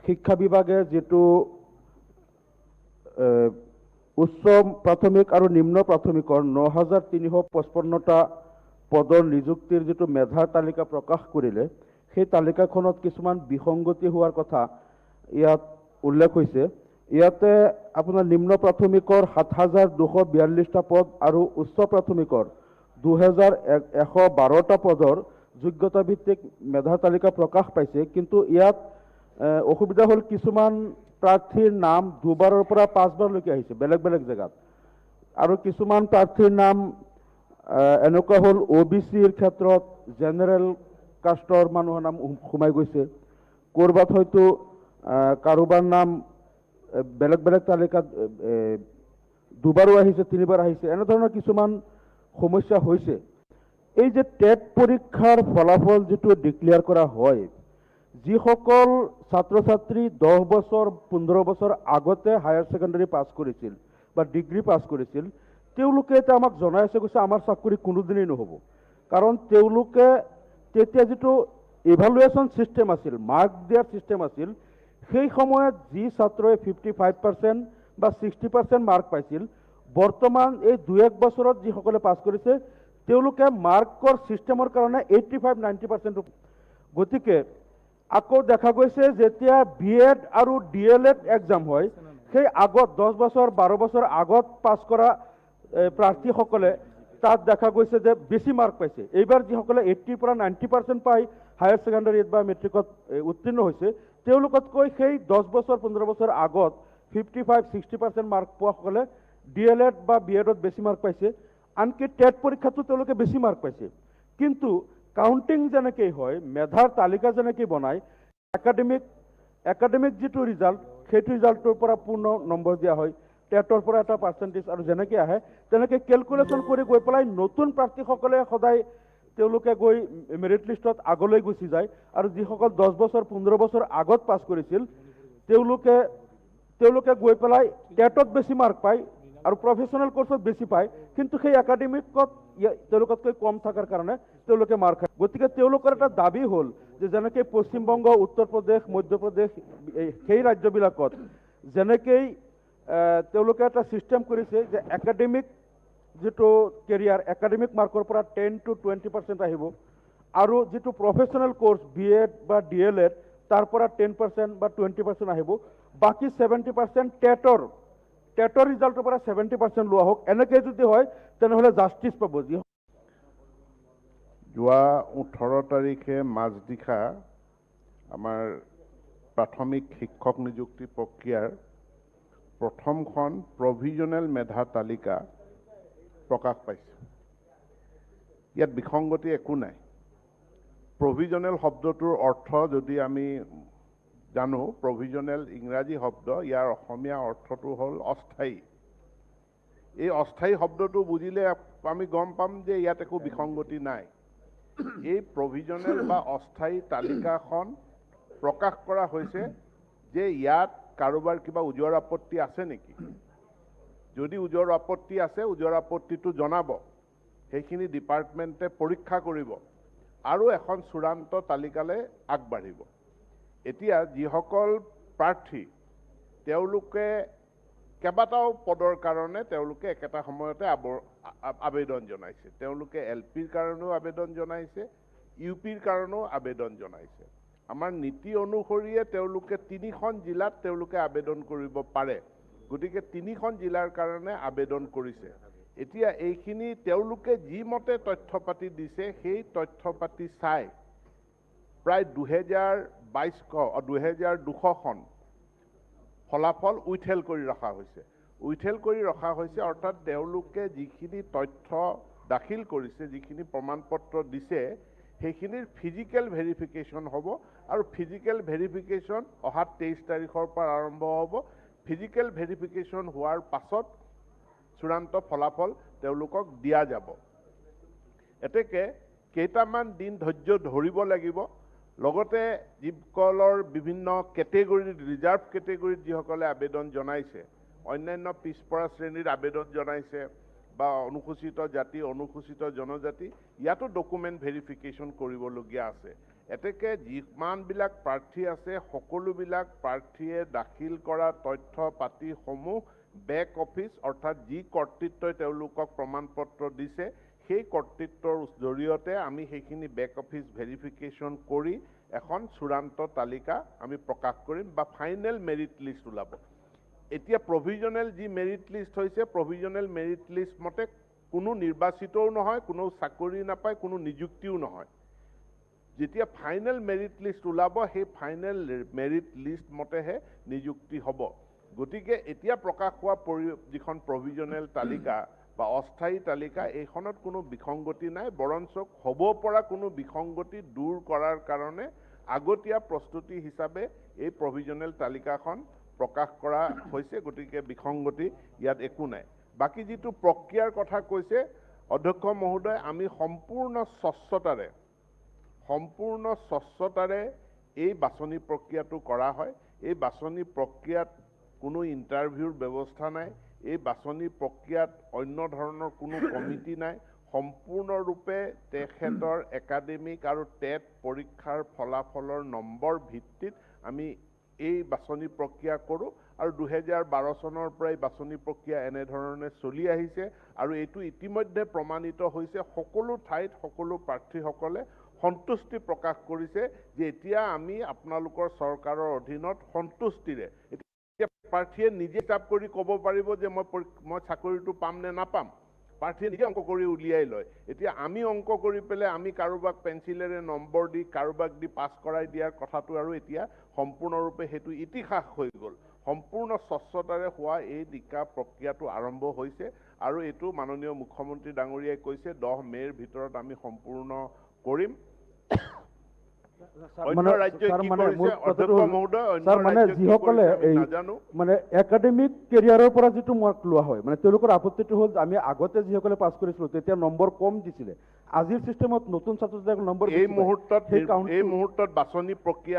শিক্ষা বিভাগে যিটো উচ্চ প্ৰাথমিক আৰু নিম্ন প্ৰাথমিকৰ 9355টা পদৰ নিযুক্তিৰ যিটো মেধাৰ তালিকা প্ৰকাশ কৰিলে, সেই তালিকাখনত কিছুমান বিসংগতি হোৱাৰ কথা ইয়াত উল্লেখ হৈছে। ইয়াতে আপোনাৰ নিম্ন প্ৰাথমিকৰ 7242টা পদ আৰু উচ্চ প্ৰাথমিকৰ 2112টা পদৰ যোগ্যতা ভিত্তিক মেধাৰ তালিকা প্ৰকাশ পাইছে। কিন্তু ইয়াত অসুবিধা হ'ল, কিছুমান প্ৰাৰ্থীৰ নাম দুবাৰৰ পৰা পাঁচবাৰলৈকে আহিছে বেলেগ বেলেগ জেগাত। আৰু কিছুমান প্ৰাৰ্থীৰ নাম এনেকুৱা হ'ল, অ' বি চিৰ ক্ষেত্ৰত জেনেৰেল কাষ্টৰ মানুহৰ নাম সোমাই গৈছে। ক'ৰবাত হয়তো কাৰোবাৰ নাম বেলেগ বেলেগ তালিকাত দুবাৰো আহিছে, তিনিবাৰ আহিছে। এনেধৰণৰ কিছুমান সমস্যা হৈছে। এই যে টেট পৰীক্ষাৰ ফলাফল যিটো ডিক্লেয়াৰ কৰা হয়, যিসকল ছাত্ৰ ছাত্ৰী 10 বছৰ, 15 বছৰ আগতে হায়াৰ ছেকেণ্ডাৰী পাছ কৰিছিল বা ডিগ্ৰী পাছ কৰিছিল, তেওঁলোকে এতিয়া আমাক জনাই আছে, কৈছে আমাৰ চাকৰি কোনোদিনেই নহ'ব। কাৰণ তেওঁলোকে তেতিয়া যিটো ইভালুৱেশ্যন ছিষ্টেম আছিল, মাৰ্ক দিয়াৰ ছিষ্টেম আছিল, সেই সময়ত যি ছাত্ৰই 55% বা 60% মাৰ্ক পাইছিল, বৰ্তমান এই দুই এক বছৰত যিসকলে পাছ কৰিছে, তেওঁলোকে মাৰ্কৰ ছিষ্টেমৰ কাৰণে 85, 90%। গতিকে আকৌ দেখা গৈছে, যেতিয়া বি এড আৰু ডি এল এড এক্সাম হয়, সেই আগত 10 বছৰ, 12 বছৰ আগত পাছ কৰা প্ৰাৰ্থীসকলে তাত দেখা গৈছে যে বেছি মাৰ্ক পাইছে। এইবাৰ যিসকলে 80ৰ পৰা 90% পাই হায়াৰ ছেকেণ্ডাৰীত বা মেট্ৰিকত উত্তীৰ্ণ হৈছে, তেওঁলোকতকৈ সেই 10 বছৰ, 15 বছৰ আগত 55, 60% মাৰ্ক পোৱাসকলে ডি এল এড বা বি এডত বেছি মাৰ্ক পাইছে। আনকি টেট পৰীক্ষাতো তেওঁলোকে বেছি মাৰ্ক পাইছে। কিন্তু কাউণ্টিং যেনেকেই হয়, মেধাৰ তালিকা যেনেকৈ বনায়, একাডেমিক যিটো ৰিজাল্ট, সেইটো ৰিজাল্টটোৰ পৰা পূৰ্ণ নম্বৰ দিয়া হয়, টেটৰ পৰা এটা পাৰ্চেণ্টেজ আৰু যেনেকৈ আহে, তেনেকৈ কেলকুলেশ্যন কৰি গৈ পেলাই নতুন প্ৰাৰ্থীসকলে সদায় তেওঁলোকে গৈ মেৰিট লিষ্টত আগলৈ গুচি যায় আৰু যিসকল 10 বছৰ, 15 বছৰ আগত পাছ কৰিছিল, তেওঁলোকে গৈ পেলাই টেটত বেছি মাৰ্ক পায় আৰু প্ৰফেচনেল কৰ্চত বেছি পায়, কিন্তু সেই একাডেমিকত তেওঁলোকতকৈ কম থকাৰ কাৰণে তেওঁলোকে মাৰ খায়। গতিকে তেওঁলোকৰ এটা দাবী হ'ল যে যেনেকৈ পশ্চিমবংগ, উত্তৰ প্ৰদেশ, মধ্যপ্ৰদেশ, সেই ৰাজ্যবিলাকত যেনেকেই তেওঁলোকে এটা ছিষ্টেম কৰিছে যে একাডেমিক যিটো কেৰিয়াৰ, একাডেমিক মাৰ্কৰ পৰা 10 টু 20% আহিব আৰু যিটো প্ৰফেচনেল কৰ্চ, বি এড বা ডি এল এড, তাৰ পৰা 10% বা 20% আহিব, বাকী 70% টেটৰ ৰিজাল্টৰ পৰা 70% লোৱা হওক। এনেকৈ যদি হয়, তেনেহ'লে জাষ্টিছ পাব যি যোৱা 18 তাৰিখে মাজনিশা আমাৰ প্ৰাথমিক শিক্ষক নিযুক্তি প্ৰক্ৰিয়াৰ প্ৰথমখন প্ৰভিজনেল মেধা তালিকা প্ৰকাশ পাইছে। ইয়াত বিসংগতি একো নাই। প্ৰভিজনেল শব্দটোৰ অৰ্থ যদি আমি জানো, প্ৰভিজনেল ইংৰাজী শব্দ, ইয়াৰ অসমীয়া অৰ্থটো হ'ল অস্থায়ী। এই অস্থায়ী শব্দটো বুজিলে আমি গম পাম যে ইয়াত একো বিসংগতি নাই। এই প্ৰভিজনেল বা অস্থায়ী তালিকাখন প্ৰকাশ কৰা হৈছে যে ইয়াত কাৰোবাৰ কিবা ওজৰ আপত্তি আছে নেকি। যদি ওজৰ আপত্তি আছে, ওজৰ আপত্তিটো জনাব। সেইখিনি ডিপাৰ্টমেণ্টে পৰীক্ষা কৰিব আৰু এখন চূড়ান্ত তালিকালৈ আগবাঢ়িব। এতিয়া যিসকল প্ৰাৰ্থী, তেওঁলোকে কেইবাটাও পদৰ কাৰণে তেওঁলোকে একেটা সময়তে আবেদন জনাইছে। তেওঁলোকে এল পিৰ কাৰণেও আবেদন জনাইছে, ইউ পিৰ কাৰণেও আবেদন জনাইছে। আমাৰ নীতি অনুসৰিয়ে তেওঁলোকে তিনিখন জিলাত তেওঁলোকে আবেদন কৰিব পাৰে। গতিকে তিনিখন জিলাৰ কাৰণে আবেদন কৰিছে। এতিয়া এইখিনি তেওঁলোকে যিমতে তথ্য পাতি দিছে, সেই তথ্য পাতি চাই প্ৰায় 2022শ, 2200খন ফলাফল উইথহেল্ড কৰি ৰখা হৈছে। উইথহেল্ড কৰি ৰখা হৈছে, অৰ্থাৎ তেওঁলোকে যিখিনি তথ্য দাখিল কৰিছে, যিখিনি প্ৰমাণ পত্ৰ দিছে, সেইখিনিৰ ফিজিকেল ভেৰিফিকেশ্যন হ'ব আৰু ফিজিকেল ভেৰিফিকেশ্যন অহা 23 তাৰিখৰ পৰা আৰম্ভ হ'ব। ফিজিকেল ভেৰিফিকেশ্যন হোৱাৰ পাছত চূড়ান্ত ফলাফল তেওঁলোকক দিয়া যাব। এতেকে কেইটামান দিন ধৈৰ্য ধৰিব লাগিব। লগতে যিসকলৰ বিভিন্ন কেটেগৰীত, ৰিজাৰ্ভ কেটেগৰীত যিসকলে আবেদন জনাইছে, অন্যান্য পিছপৰা শ্ৰেণীৰ আবেদন জনাইছে বা অনুসূচিত জাতি, অনুসূচিত জনজাতি, ইয়াতো ডকুমেণ্ট ভেৰিফিকেশ্যন কৰিবলগীয়া আছে। এতেকে যিমানবিলাক প্ৰাৰ্থী আছে, সকলোবিলাক প্ৰাৰ্থীয়ে দাখিল কৰা তথ্য পাতিসমূহ বেক অফিচ, অৰ্থাৎ যি কৰ্তৃত্বই তেওঁলোকক প্ৰমাণ পত্ৰ দিছে, সেই কৰ্তৃত্বৰ জৰিয়তে আমি সেইখিনি বেক অফিচ ভেৰিফিকেশ্যন কৰি এখন চূড়ান্ত তালিকা আমি প্ৰকাশ কৰিম বা ফাইনেল মেৰিট লিষ্ট ওলাব। এতিয়া প্ৰভিজনেল যি মেৰিট লিষ্ট হৈছে, প্ৰভিজনেল মেৰিট লিষ্ট মতে কোনো নিৰ্বাচিতও নহয়, কোনো চাকৰি নাপায়, কোনো নিযুক্তিও নহয়। যেতিয়া ফাইনেল মেৰিট লিষ্ট ওলাব, সেই ফাইনেল মেৰিট লিষ্ট মতেহে নিযুক্তি হ'ব। গতিকে এতিয়া প্ৰকাশ হোৱা যিখন প্ৰভিজনেল তালিকা বা অস্থায়ী তালিকা, এইখনত কোনো বিসংগতি নাই, বৰঞ্চ হ'ব পৰা কোনো বিসংগতি দূৰ কৰাৰ কাৰণে আগতীয়া প্ৰস্তুতি হিচাপে এই প্ৰভিজনেল তালিকাখন প্ৰকাশ কৰা হৈছে। গতিকে বিসংগতি ইয়াত একো নাই। বাকী যিটো প্ৰক্ৰিয়াৰ কথা কৈছে অধ্যক্ষ মহোদয়, আমি সম্পূৰ্ণ স্বচ্ছতাৰে এই বাছনি প্ৰক্ৰিয়াটো কৰা হয়। এই বাছনি প্ৰক্ৰিয়াত কোনো ইণ্টাৰভিউৰ ব্যৱস্থা নাই, এই বাছনি প্ৰক্ৰিয়াত অন্য ধৰণৰ কোনো কমিটি নাই। সম্পূৰ্ণৰূপে তেখেতৰ একাডেমিক আৰু টেট পৰীক্ষাৰ ফলাফলৰ নম্বৰ ভিত্তিত আমি এই বাছনি প্ৰক্ৰিয়া কৰোঁ আৰু 2012 চনৰ পৰাই বাছনি প্ৰক্ৰিয়া এনেধৰণে চলি আহিছে আৰু এইটো ইতিমধ্যে প্ৰমাণিত হৈছে। সকলো ঠাইত সকলো প্ৰাৰ্থীসকলে সন্তুষ্টি প্ৰকাশ কৰিছে যে এতিয়া আমি আপোনালোকৰ চৰকাৰৰ অধীনত সন্তুষ্টিৰে। এতিয়া প্ৰাৰ্থীয়ে নিজে হিচাপ কৰি ক'ব পাৰিব যে মই চাকৰিটো পাম নে নাপাম। প্ৰাৰ্থীয়ে নিজে অংক কৰি উলিয়াই লয়। এতিয়া আমি অংক কৰি পেলাই আমি কাৰোবাক পেঞ্চিলেৰে নম্বৰ দি কাৰোবাক দি পাছ কৰাই দিয়াৰ কথাটো আৰু এতিয়া সম্পূৰ্ণৰূপে সেইটো ইতিহাস হৈ গ'ল। সম্পূৰ্ণ স্বচ্ছতাৰে হোৱা এই নিকা প্ৰক্ৰিয়াটো আৰম্ভ হৈছে আৰু এইটো মাননীয় মুখ্যমন্ত্ৰী ডাঙৰীয়াই কৈছে, 10 মে'ৰ ভিতৰত আমি সম্পূৰ্ণ কৰিম। অন্য মানে ৰাজ্যই ছাৰ কি মানে কৰিছে, মোৰ কথাটো অধ্যক্ষ হ'ল মহোদয়, অন্য ছাৰ মানে ৰাজ্যই কি যিসকলে কৰিছে আমি এই নাজানো। মানে একাডেমিক কেৰিয়াৰৰ পৰা যিটো মাৰ্ক লোৱা হয়, মানে তেওঁলোকৰ আপত্তিটো হ'ল যে আমি আগতে যিসকলে পাছ কৰিছিলো, তেতিয়া নম্বৰ কম দিছিলে। আজিৰ চিষ্টেমত নতুন ছাত্ৰ ছাত্ৰীসকলে নম্বৰ এই বেছি পায়। মুহূৰ্তত সেই এই কাউণ্টটো মুহূৰ্তত বাছনি প্ৰক্ৰিয়া